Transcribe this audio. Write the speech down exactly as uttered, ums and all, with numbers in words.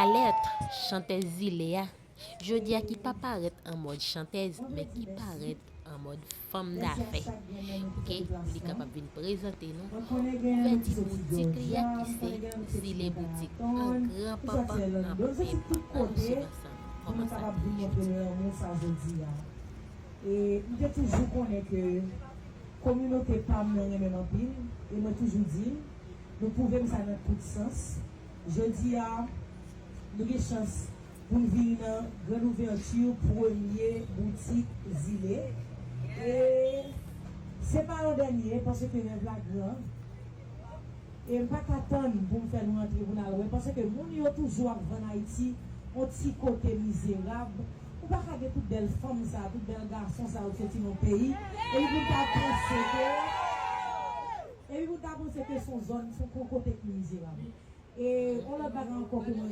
Alèt, chantèz Zile a, jodi a ki pa parèt an mòd chantèz, men ki parèt an mòd fanm dafè. Oke, pou li kapab vin prezante nou ouvèti boutik li a ki se Zile Boutik, an gran papa, an bèl papa. Ann swiv ansanm kòman sa te ye jodi a. E m te toujou konnen ke kominote pa m nan renmen m anpil, e mwen toujou di l, nou pwouve m sa nan tout sans. Jodi a, nou gen chans pou n vini nan grann ouvèti premye boutik Zile. E se pa yon dènye, paske rèv la gran. E m pa ka tann pou m fè nou antre pou n al wè, paske moun yo toujou ap vann Ayiti yon ti kote mizerab. Ou pa ka gen tout bèl fanm sa, tout bèl gason sa yo soti nan peyi, epi pou n ta panse ke, epi pou n ta panse ke se yon zòn, se yon kote ki mizerab. E yon lòt bagay ankò ke mwen